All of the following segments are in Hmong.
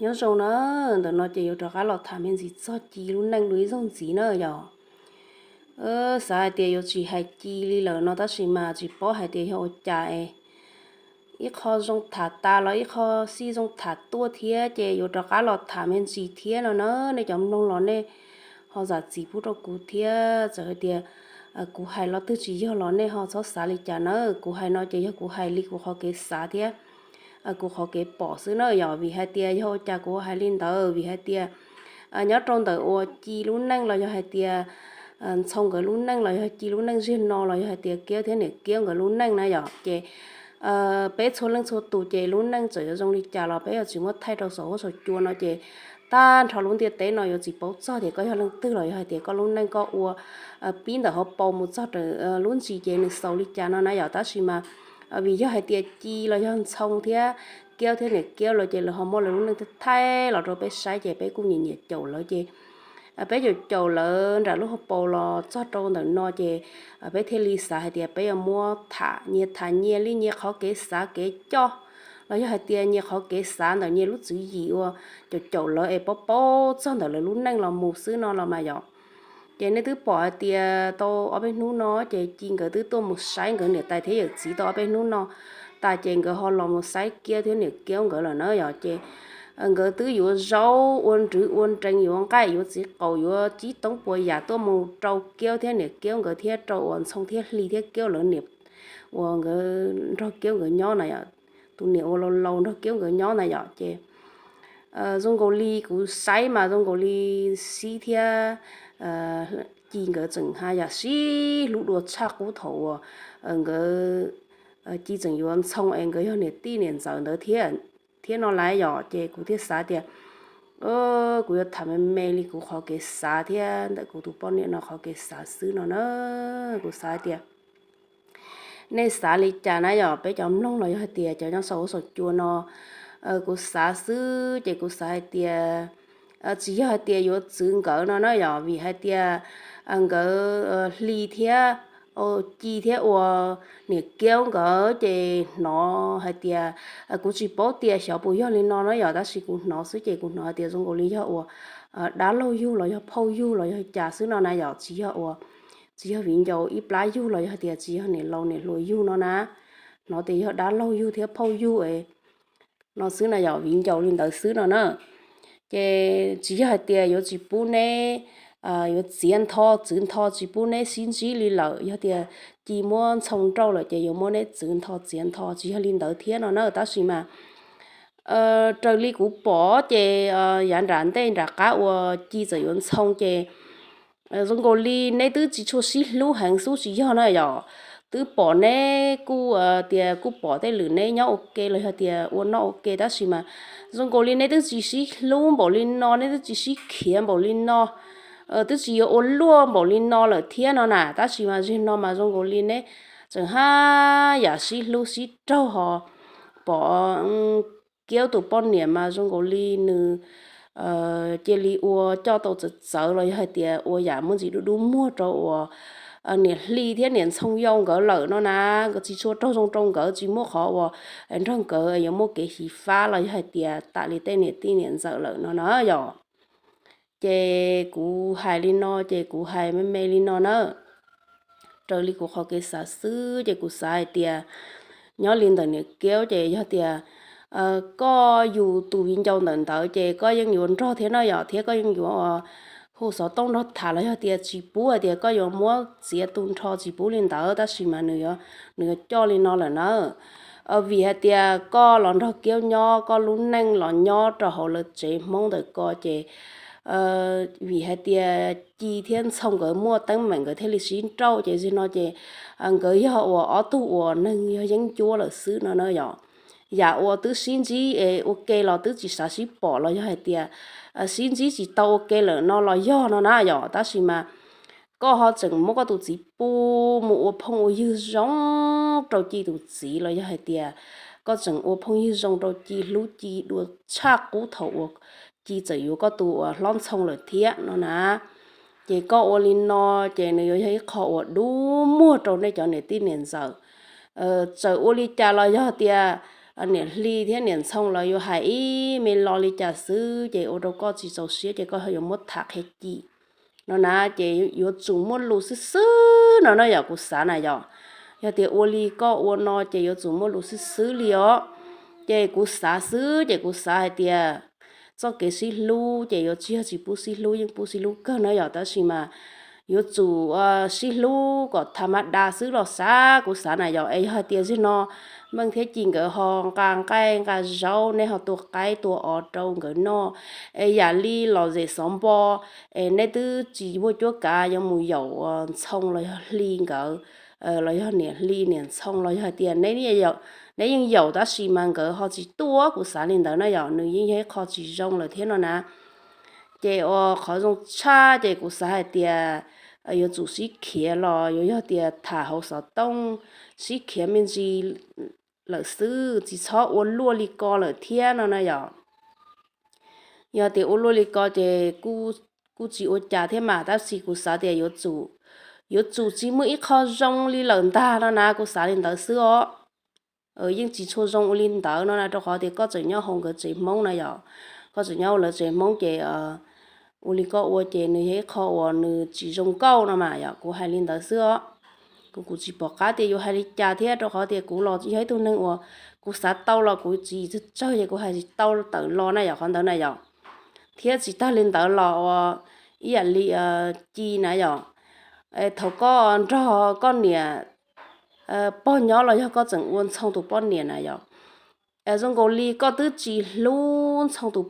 Nyob zoo na, ntawm no ces yuav rov qab los tham me ntsis txog Ci lub neej dua ib zaug ntxiv na yom. Xav hais tias yuav tsis hais Ci li lawm no tab sis mas tsis paub hais tias yog ua cas es ib qho zoo tham tas los ib qho xij zoo tham tuaj thiab ces yuav rov qab los tham me ntsis thiab no na. Nej cov mloog los nej ho zam txim pub rau kuv thiab, txawm hais tias kuv hais lo twg tsis yog los nej ho txhob xav li cas na. Kuv hais no ces yog kuv hais li kuv qhov kev xav thiab kuv qhov kev pom xwb na yom. Vim hais tias yog ua cas kuv hais li ntawd, vim hais tias nyob rau ntawm uas Ci lub neej los yog hais tias Ntxhoo nkawd lub neej los yog Ci lub neej ziag no los yog hais tias Kiaub thiab niam Kiaub nkawd lub neej na yom, ces peb txhua leej txhua tus ces lub neej txawm yuav zoo li cas los peb yuav tsis muab thaij rau saum huab saum cua no ces tag nrho lub ntiaj teb no yuav tsis paub txog tias koj yog leej twg los yog hais tias koj lub neej koj ua pib ntawm hauv paus mus txog rau lub ntsis ces nws xaus li cas no na yom. Tab sis mas vim yog hais tias Ci los yog Ntxhoo thiab Kiaub thiab niam Kiaub lawv ces lawv ho muaj lawv lub neej thaij los rau peb saib ces peb kuj nyiam nyiam caum lawv ces peb caum caum lawv nram lub hauv paus los txog rau ntawm no ces peb thiaj li xav hais tias peb yuav muab tham nyias tham nyias li nyias qhov kev xav kev coj los yog hais tias nyias qhov kev xav ntawm nyias lub tswv yim uas caum caum lawv es paub paub txog ntawm lawv lub neej los mus xwb no los mas yom. Ces nej twb pom hais tias tau ob peb hnub no ces Ci nkawd twb tuaj mus saib nkawd niam tais thiab yawm txiv tau ob peb hnub no tas ces nkawd ho los mus saib Kiaub thiab niam Kiaub nkawd lawm na yom. Ces nkawd twb yuav zaub ua nrwv ua nrees yuav nqaij yuav txiv qaum yuav cib toob puas yam tuaj mus rau Kiaub thiab niam Kiaub nkawd thiab rau uas Ntxhoo thiab Hli thiab Kiaub lawv niam uas nkawd nrog Kiaub nkawd nyob na yom, tus niam uas laus laus nrog Kiaub nkawd nyob na yom. Ces zoo nkaus li kuv saib mas zoo nkaus li Xib thiab Ci nkawd tseem haj yam sib hlub dua tshaj qub thaum uas nkawd Ci tseem yuav Ntxhoo es nkawd yog niam tij niam ntxawm ntawd thiab no lawm yom. Ces kuv thiaj xav tias kuv yuav tham me me li kuv qhov kev xav thiab ntawm kuv tus poj niam no qhov kev xav xwb no na. Kuv xav tias nej xav li cas na yom, peb cov mloog los yog hais tias cov nyob saum huab saum cua no, kuv xav xwb ces kuv xav hais tias tsis yog hais tias yuav txwv nkawd no na yom, vim hais tias nkawd Hli thiab Ci thiab uas niam Kiaub nkawd ces hnov hais tias, kuv tsis paub tias xyov puas yog li no na yom, tab sis kuv hnov xwb ces kuv hnov hais tias zoo nkaus li yog uas dab laug yug los yog phauj yug los yog cas xwb no na yom, tsis yog uas, tsis yog viv ncaus ib plab yug los yog hais tias tsis yog niam laus niam hluas yug no na. Hnov tias yog dab laug yug thiab phauj yug no xwb na yom, viv ncaus li ntawd xwb no na. Ces tsis yog hais tias yuav tsis pub neb, yuav txiav ntho txwv ntho tsis pub neb sib ntsib li lawm, yog tias Ci muab Ntxhoo nrauj lawm ces yuav muab neb txwv ntho txiav ntho, tsis yog li ntawd thiab no na. Tab sis mas raws li kuv pom ces yav nram ntej nram qab uas Ci txawm yuav Ntxhoo ces zoo nkaus li neb twb tsis tshua sib hlub heev xwb tsis yog na yom. Twb pom neb kuj tias kuj pom tej lwm neb nyob ua ke los yog tias ua noj ua ke tab sis mas zoo nkaus li neb twb tsis sib hlub npaum li no, neb twb tsis sib khiav npaum li no, twb tsis yuav ua luaj npaum li no lawm thiab no na. Tab sis mas zaum no mas zoo nkaus li neb tseem haj yam sib hlub sib raug ho pom Kiaub tus poj niam mas zoo nkaus li nws cia li ua coj tau txawv txawv los yog hais tias ua yam muaj ntsis dub dub muag rau uas niam Hli thiab niam Ntxhoo yau nkawd lawm no na. Nkawd tsis tshua raug zoo rau nkawd, tsis muaj qhov uas nrog nkawd yuav muaj kev xyiv fab los yog hais tias tam li tej niam tij niam ntxawm lawm no na yom. Ces kuv hais li no ces kuv hais me me li no na. Raws li kuv qhov kev xav xwb ces kuv xav hais tias nyob li ntawm niam Kiaub ces yog tias koj yug tus viv ncaus ntawm ntawd ces koj yeej yuav nrog thiab no yom, thiab koj yeej yuav hu xov tooj nrog tham los yog tias tsis pub hais tias koj yuav muab txiav tu nrho tsis pub li ntawd, tab sis mas nws yuav coj li no lawm na. Vim hais tias koj los nrog Kiaub nyob, koj lub neej los nyob rau hauv lawv tsev Hmoob ntawm ko ces vim hais tias Ci thiab Ntxhoo nkawd muaj teeb meem nkawd thiaj li sib nrauj ces zaum no ces nkawd yog uas ob tug uas neeg yog yeeb ncuab lawm xwb no na yom. Yam uas twb sib ntsib es ua ke los twb tsis xav sib pom los yog hais tias sib ntsib tsis tau ua ke lawm no los yog no na yom, tab sis mas koj ho tseem muab koj tus txiv pub mus ua phooj ua ywg zoo rau Ci tus txiv los yog hais tias koj tseem ua phooj ywg zoo rau Ci, hlub Ci dua tshaj qub thaum uas Ci txawm yuav koj tus uas hlob Ntxhoo lawm thiab no na. Ces koj ua li no ces nws yuav yog ib qho uas dub muag rau nej cov niam tij niam ntxawm. Txawm ua li cas los yog tias niam hli thiab niam ntxhoo lawv yuav hais ib me lo li cas xwb ces ua rau koj tsis txaus siab ces koj yuav muab tham qhia cim no na. Ces yuav tsum muaj lus xwb xwb no na yom, kuv xav na yom. Yog tias ua li koj ua no ces yuav tsum muaj lus xwb xwb li os. Ces kuv xav xwb ces kuv xav hais tias txoj kev sib hlub ces yuav tsis yog tsis pub sib hlub, yeej pub sib hlub kawg na yom, tab sis mas yuav tsum sib hlub kom tha mab da xwb los xav, kuv xav na yom. Es yog hais tias zaum no Meej thiab Ci nkawd ho nqa nqaij nqa zaub, neb ho tua qaib tua os rau nkawd noj, es yam li lom zem xov npo, es neb twb tsis muaj cuab kav yuav mus yaum ntxhoo los yog hli nkawd, los yog niam hli niam ntxhoo los yog hais tias neb yeej yaum tab sis mas nkawd ho tsis tuaj, kuv xav li ntawd na yom, nws yeej yog ib qho tsis zoo lawm thiab no na. Ces uas qhov zoo tshaj ces kuv xav hais tias yuav tsum sib khiav los yuav yog tias tham hauv xov tooj, sib khiav me ntsis lawm xwb, tsis txhob ua luaj li ko lawm thiab no na yom. Yog tias ua luaj li ko ces kuj tsis ua cas thiab mas, tab sis kuv xav tias yuav tsum tsis muaj ib qho zoo li lawm ntag no na, kuv xav li ntawd xwb os. Yeej tsis tshua zoo ua li ntawd no na, rau qhov tias koj tseem nyob hauv nkawd tsev Hmoob na yom. Koj tseem nyob hauv lawv tsev Hmoob ces ua li koj ua ces nws yog ib qho uas nws tsis zoo nkauj no mas yom, kuv hais li ntawd xwb os. Kuv kuv tsis pom qab tias yuav hais li cas thiab, rau qhov tias kuv los yog ib tug neeg uas kuv xav tau los kuv tsis tsawg ces kuv hais tsis tau tawm los na yom, qhov ntawd na yom. Thiab tsis tag li ntawd los uas ib yam li Ci na yom, thaum koj nrog koj niam pog nyob los yog koj tseem ua Ntxhoo tus poj niam na yom, zoo nkaus li koj twb tsis hlub Ntxhoo tus,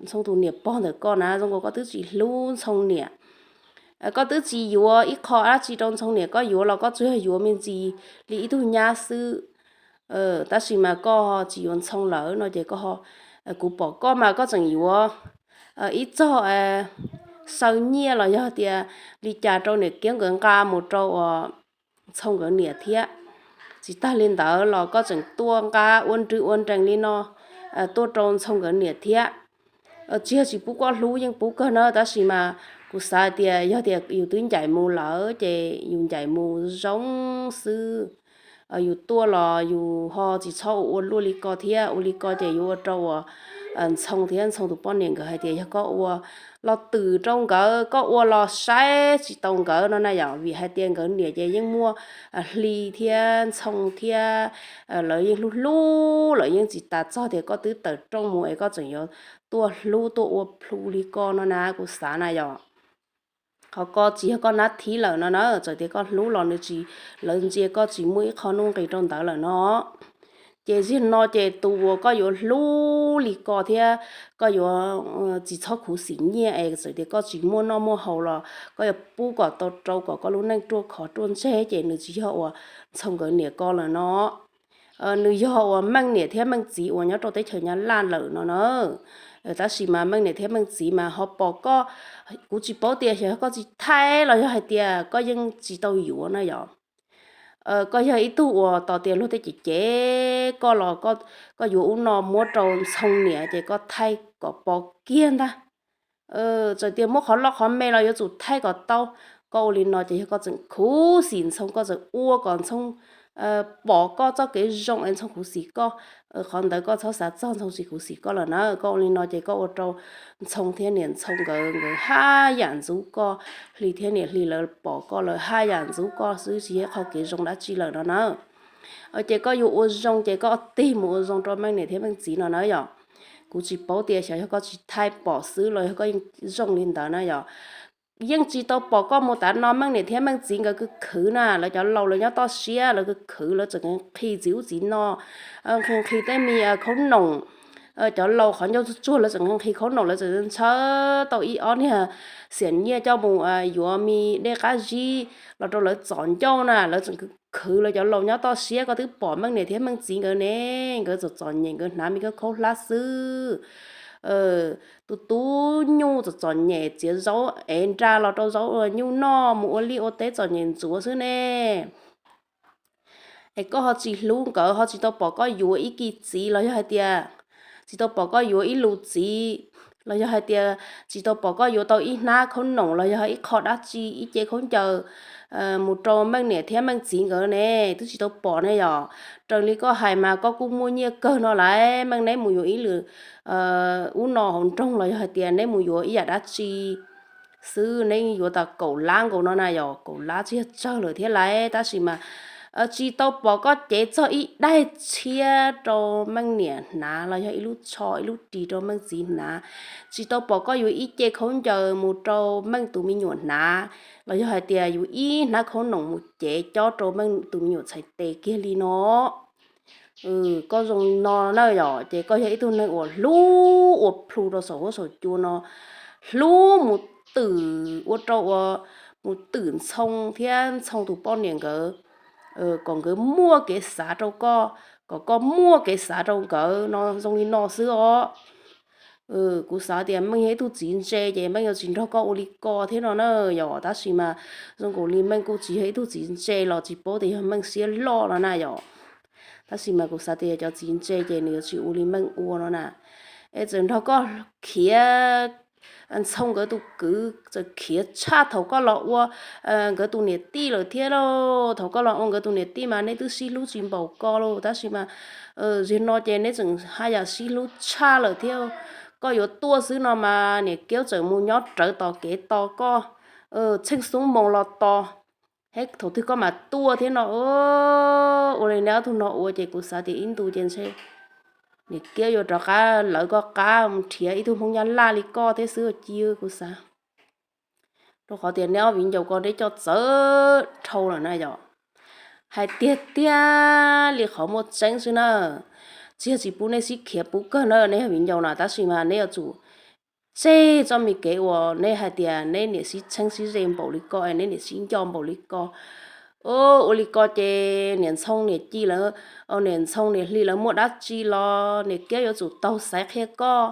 Ntxhoo tus niam pog ntawm koj na, zoo nkaus koj twb tsis hlub Ntxhoo niam. Koj twb tsis yuav ib qho dab tsi rau Ntxhoo niam, koj yuav los koj tsuas yog yuav me ntsis li ib tug nyab xwb. Tab sis mas koj tsis yuav Ntxhoo lawm no ces kuv pom koj mas koj tseem yuav ib txog saw nyiaj los yog tias li cas rau niam kiab nkawd nqa mus rau uas Ntxhoo nkawd niam thiab. Tsis tag li ntawd los koj tseem tuaj nqa ua nrws ua nrees li no tuaj rau Ntxhoo nkawd niam thiab. Tsis yog tsis pub koj hlub, yeej pub kawg na, tab sis mas kuv xav tias yog tias yus twb ncaim mus lawm ces yus ncaim mus zoo xwb. Yus tuaj los yus ho tsis txhob ua ua luaj li ko thiab, ua li ko ces yuav ua rau uas Ntxhoo thiab Ntxhoo tus poj niam nkawd hais tias yog koj ua los twm rau nkawd, koj ua los saib tsis taus nkawd no na yom, vim hais tias nkawd niam ces yeej muaj Hli thiab Ntxhoo thiab, lawv yeej hlub hlub, lawv yeej tsis tas txog tias koj twb tawm rooj mus es koj tseem yuav tuaj hlub tuaj ua plhu li ko no na, kuv xav na yom. Qhov ko tsis yog koj nab thib lawm no na, txawm tias koj hlub los nws tsis, lawv ntsia koj tsis muaj ib qho nuj nqis rau ntawd lawm no. Ces zaum no ces tus uas koj yuav hlub li ko thiab koj yuav tsis txhob khuv xim nyiaj es txawm tias koj tsis muaj noj muaj haus los koj yuav pub kom tau rau kom koj lub neej ruaj khov ruaj ntseg ces nws tsis yog uas Ntxhoo nkawd niam ko lawm no. Nws yog uas Meej niam thiab Meej txiv uas nyob rau teb chaws Nyab Laj lawm no na. Tab sis mas Meej niam thiab Meej txiv mas ho pom koj, kuv tsis paub tias xyov koj tsis thaij los yog hais tias koj yeej tsis tau yuav na yom. Koj yog ib tug uas tos tias luag tej cem cem koj los koj yuav ub no muab rau Ntxhoo niam ces koj thaij kom pom kiag ntag. Txawm tias muab qhov loj qhov me los yuav tsum thaij kom tau. Koj ua li no ces yog koj tseem khuv xim Ntxhoo, koj tseem ua kom Ntxhoo pom koj txoj kev zoo es Ntxhoo khuv xim koj. Qhov ntawd koj txhob xav txog Ntxhoo tsis khuv xim koj lawm na. Koj ua li no ces koj ua rau Ntxhoo thiab niam Ntxhoo nkawd, nkawd haj yam ntxub koj, Hli thiab niam Hli lawv pom koj lawv haj yam ntxub koj xwb, tsis yog qhov kev zoo dab tsi lawm no na. Ces koj yuav ua zoo ces koj tig mus ua zoo rau Meej niam thiab Meej txiv no na yom. Kuv tsis paub tias xyov yog koj tsis thaij pom xwb los yog koj yeej zoo li ntawd na yom. Yeej tsis tau pom koj mus tav no, Meej niam thiab Meej txiv nkawd khwv khwv na, lawv cov laus lawv nyob toj siab lawv khwv khwv, lawv tseem nqhis txiv ub txiv no, nqhis nqhis tej me khaub noom. Cov laus qhov ncauj tsuag tsuag lawv tseem nqhis khaub noom, lawv tseem ntshaw tau ib ob niag xiam nyiaj coj mus yuav me dej qab zib los rau lawv txom ncauj na, lawv tseem khwv khwv, lawv cov laus nyob toj siab. Koj twb pom Meej niam thiab Meej txiv nkawd ne, nkawd txom txom nyem, nkawd hnav me khaub khaub hlab xwb. Tus tub nyuj txom txom nyem txiav zaub ev nra los rau zaub nyuj noj, mus ua liaj ua teb txom nyem ntxuav xwb ne. Es koj ho tsis hlub nkawd, ho tsis tau pom koj yuav ib kis txiv los yog hais tias tsis tau pom koj yuav ib lus txiv, los yog hais tias tsis tau pom koj yuav tau ib hnab khaub noom los yog ib qho dab tsi, ib ce khaub ncaws, mus rau Meej niam thiab Meej txiv nkawd ne, twb tsis tau pom ne yom. Raws li koj hais mas koj kuj muaj nyiaj kawg no lawm, Meej neb mus yuav ib lwm ub no hauv nroog los yog hais tias neb mus yuav ib yam dab tsi xwb, neb yuav tas kaum lab nkaus no na yom, kaum lab tsis yog tsawg lawm thiab lawm, tab sis mas tsis tau pom koj cev txog ib daig tshiab rau Meej niam hnav los yog ib lub tsho ib lub ris rau Meej txiv hnav, tsis tau pom koj yuav ib ce khaub ncaws mus rau Meej tus me nyuam hnav, los yog hais tias yuav ib hnab khaub noom mus cev cob rau Meej tus me nyuam txhais tes kiag li no. Koj zoo li no na yom, ces koj yog ib tug neeg uas hlub ua plhu rau saum huab saum cua no, hlub mus twm ua rau uas mus twm Ntxhoo thiab Ntxhoo tus poj niam nkawd, kom nkawd muaj kev xav rau koj, kom koj muaj kev xav rau nkawd no zoo li no xwb os. Kuv xav tias Meej yog ib tug txiv ntse ces Meej yuav tsis nrog koj ua li ko thiab no na yom, tab sis mas zoo nkaus li Meej kuj tsis yog ib tug txiv ntse los tsis paub tias yog Meej siab loj no na yom. Tab sis mas kuv xav tias yog cov txiv ntse ces nws yuav tsis ua li Meej ua no na. Es txawm nrog koj khiav Ntxhoo nkawd tus kwv, txawm khiav tshaj thaum koj los ua nkawd tus niam tij lawm thiab lauj. Thaum koj los ua nkawd tus niam tij mas neb twb sib hlub tsis npaum ko lauj, tab sis mas zaum no ces neb tseem haj yam sib hlub tshaj lawm thiab. Koj yuav tuaj xwb no mas niam Kiab txawm mus nyob rawv tos kev tos koj, txheej xub moos los tos, thiab thaum twg koj mam tuaj thiab no. Ua li neb ob tug no ua ces kuv xav tias ib ntus ces ntshe niam Kiab yuav rov qab lawv koj qab mus nrhiav ib tug Hmoob Nyab Laj li koj thiab xwb ci, kuv xav. Rau qhov tias neb ob viv ncaus ko neb coj txawv dhau lawm na yom. Hais tiag tiag li qhov muaj tseeb xwb na, tsis yog tsis pub neb sib khiav, pub kawg na neb yog viv ncaus na, tab sis mas neb yuav tsum tseg txoj me kev uas neb hais tias neb niam sib tsheej sib ze npaum li ko, neb niam sib nco npaum li ko. Ua li ko ces niam Ntxhoo niam Ci lawv, niam Ntxhoo niam Hli lawv muaj dab tsi los niam Kiab yuav tsum taug xaiv qhia koj.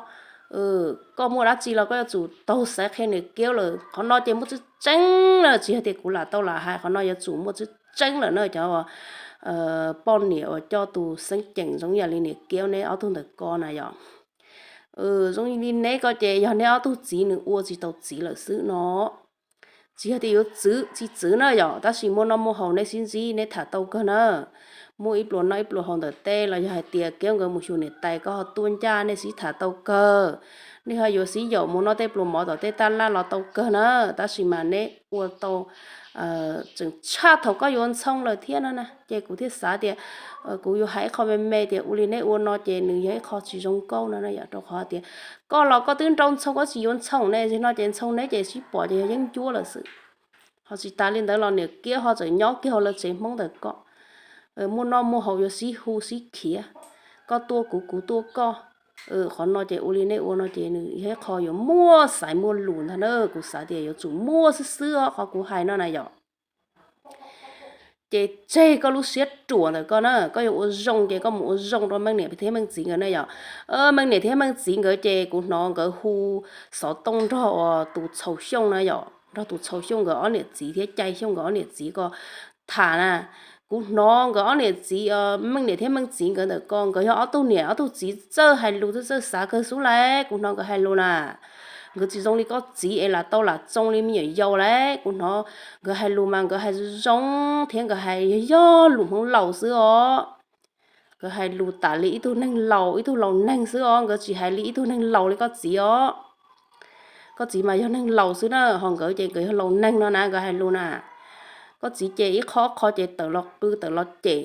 Koj muaj dab tsi los koj yuav tsum taug xaiv qhia niam Kiab lawm. Qhov no ces muaj tseeb tseeb lawm, tsis yog tias kuv lam tau lam hais, qhov no yuav tsum muaj tseeb tseeb lawm na cov poj niam uas coj tus xeeb ceem zoo yam li niam Kiab neb ob tug ntawm ko na yom. Zoo li neb ko ces yog neb ob tug txiv nws ua tsis tau txiv lawm xwb no. Tsis yog tias yuav txwv tsis txwv na yom, tab sis muaj noj muaj haus neb sib ntsib neb tham tau kawg na. Muaj ib pluas noj ib pluas haus ntawm teb los yog hais tias Kiab nkawd mus xyuas niam tais koj ho tuaj ncaj nej sib tham tau kawg. Nej ho yuav sib yaum mus noj tej pluas mov tom tej taj laj los tau kawg na, tab sis mas neb ua tau tseem tshaj thaum koj yuav Ntxhoo lawm thiab no na, ces kuv thiaj xav tias kuv yuav hais ib qho me me tias ua li neb ua no ces nws yog ib qho tsis zoo nkauj no na yom, rau qhov tias koj los koj twb nrau Ntxhoo koj tsis yuav Ntxhoo ne, zaum no ces Ntxhoo neb ces sib pom ces yog yeeb ncuab lawm xwb. Ho tsis tas li ntawd los niam Kiab ho txawm nyob kiag hauv lawv tsev Hmoob ntawm ko, muaj noj muaj haus yuav sib hu sib khiav, koj tuaj kuv kuv tuaj koj. Qhov no ces ua li nej ua no ces nws yog ib qho yuav muaj xaiv muaj lus ntag na, kuv xav tias yuav tsum muaj xwb xwb os qhov kuv hais no na yom. Ces tseg koj lub siab ruam ntawm koj na, koj yuav ua zoo ces koj mus ua zoo rau Meej niam thiab Meej txiv nkawd na yom. Meej niam thiab Meej txiv nkawd ces kuv hnov nkawd hu xov tooj nrog uas tus Txhaus Xyooj na yom, nrog tus Txhaus Xyooj nkawd ob niam txiv thiab Cai Xyooj nkawd ob niam txiv ko tham na. Kuv hnov nkawd ob niam txiv, Meej niam thiab Meej txiv nkawd ntawm ko nkawd yog ob tug niam ob tug txiv txawj hais lus txawj xav kawg xwb lauj, kuv hnov nkawd hais lus na. Nkawd tsis zoo li koj txiv es lam tau lam tsoo li me nyuam yaus lauj, kuv hnov nkawd hais lus mas nkawd hais zoo thiab nkawd hais yog yog lus Hmoob laus xwb os. Nkawd hais lus tas li ib tug neeg laus ib tug laus neeg xwb os, nkawd tsis hais li ib tug neeg laus li koj txiv os. Koj txiv mas yog neeg laus xwb na, ho nkawd ces nkawd yog laus neeg no na, nkawd hais lus na. Koj txiv ces ib qho ob qho ces tawm los qw tawm los cem.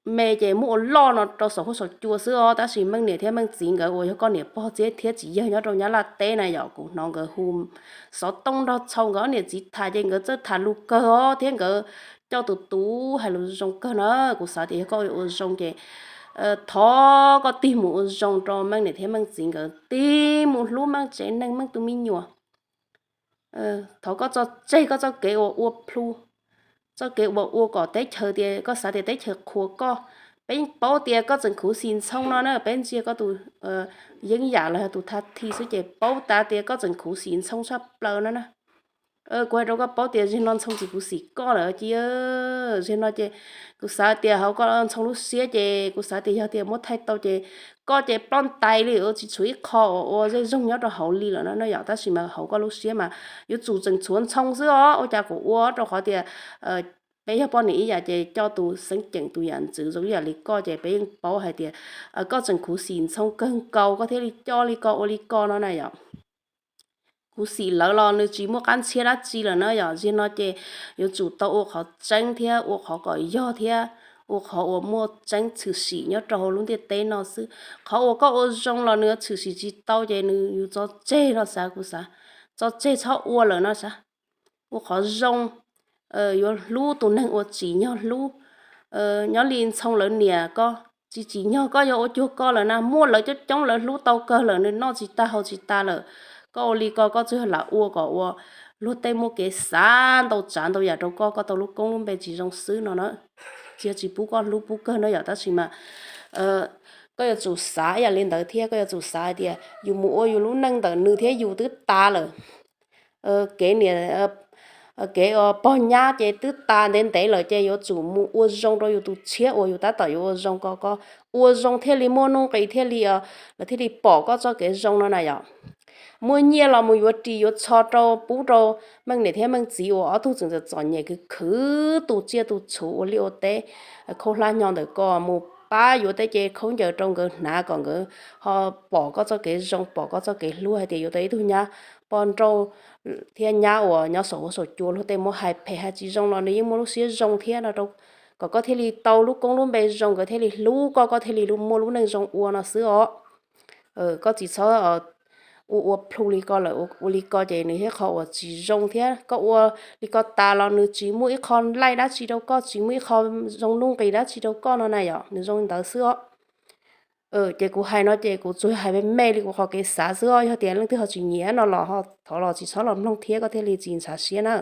Me ces muab ua loj no rau saum huab saum cua xwb os, tab sis Meej niam thiab Meej txiv nkawd uas yog koj niam pog txiv thiab txiv yawg nyob rau Nyab Laj teb na yom, kuv hnov nkawd hu xov tooj nrog Txhaus nkawd ob niam txiv tham ces nkawd txawj tham lus kawg os, thiab nkawd coj tus tub hais lus zoo kawg na. Kuv xav tias yog koj ua zoo ces thov koj tig mus ua zoo rau Meej niam thiab Meej txiv nkawd, tig mus hlub Meej tsev neeg Meej tus me nyuam. Thov koj tso tseg koj txoj kev uas ua plhu, txoj kev uas ua kom teb chaws tias koj xav tias teb chaws qhuas koj. Peb paub tias koj tseem khuv xim Ntxhoo no na, peb ntsia koj tus yeeb yam los yog tus tha thi xwb ces paub tas tias koj tseem khuv xim Ntxhoo tshaj plaws no na. Kuv hais rau koj paub tias zaum no Ntxhoo tsis khuv xim koj lawm Ci. Zaum no ces kuv xav tias hauv koj Ntxhoo lub siab ces kuv xav tias yog tias muab thaij tau ces koj ces ploj ntais li, tsis tshuav ib qho uas ua zej zog nyob rau hauv li lawm no yom. Tab sis mas hauv koj lub siab mas yuav tsum tseem tshuav Ntxhoo xwb os. Ua cas kuv ua rau qhov tias peb yog poj niam ib yam ces coj tus xeeb ceem tus yam ntxwv zoo ib yam li koj ces peb yeej paub hais tias koj tseem khuv xim Ntxhoo kawg nkaus koj thiaj li coj li ko ua li ko no na yom. Khuv xim lawv los nws tsis muaj qab ntxhiab dab tsi lawm na yom. Zaum no ces yuav tsum tau ua qhov tseeb thiab ua qhov kom yog thiab ua qhov uas muaj tseeb tshwm sim nyob rau hauv lub ntiaj teb no xwb. Qhov uas koj ua zoo los nws tshwm sim tsis tau ces nws yus tso tseg no xav, kuv xav tso tseg txhob ua lawm no xav. Ua qhov zoo, yuav hlub tus neeg uas tsim nyog hlub. Nyob li Ntxhoo lawv niam koj tsis tsim nyog koj yuav ua cuag koj lawm na, muaj lawv coob coob lawv hlub tau kawg lawm, nws noj tsis tag haus tsis tas lawm. Koj ua li ko koj tsuas yog lam ua kom ua luag tej muaj kev xav ntau tsav ntau yam rau koj, koj tau lub koob lub npe tsis zoo xwb no na. Tsis yog tsis pub koj hlub, pub kawg no yom, tab sis mas koj yuav tsum xav ib yam li ntawd thiab koj yuav tsum xav hais tias yus mus ua yus lub neej ntawm nws thiab yus twb tas lawm. Kev niam, kev pog nyab ces twb tas ntev ntev lawm ces yuav tsum mus ua zoo rau yus tus tshiab uas yus tab tom yuav ua zoo ko, koj ua zoo thiaj li muaj nuj nqis thiaj li, lawv thiaj li pom koj txoj kev zoo no na yom. Muaj nyiaj los mus yuav ris yuav txho rau pub rau Meej niam thiab Meej txiv uas ob tug tseem txom nyem khwv khwv tu tsiaj tu txhuv ua liaj ua teb, khaub hlab nyo ntawm ko mus pab yuav tej ce khaub ncaws rau nkawd hnav kom nkawd ho pom koj txoj kev zoo, pom koj txoj kev hlub hais tias yuav tau ib tug nyab poj nrauj thiab nyab uas nyob saum huab saum cua. Luag tej muab hais phem hais tsis zoo los nws yeej muaj lub siab zoo thiab no rau, kom koj thiaj li tau lub koob lub npe zoo, nkawd thiaj li hlub koj, koj thiaj li muaj lub neej zoo ua no xwb os. Koj tsis txhob ua ua plhu li ko lawm, ua li ko ces nws yog qhov uas tsis zoo thiab. Koj ua li ko tas los nws tsis muaj ib qho laij dab tsi rau koj, tsis muaj ib qho zoo nuj nqis dab tsi rau koj no na yom, nws zoo li ntawd xwb os. Ces kuv hais no ces kuv tsuas hais me me li kuv qhov kev xav xwb os, yog tias leej twg ho tsis nyiam no los thov los tsis txhob los mloog thiab koj thiaj li tsis ntshav siab na.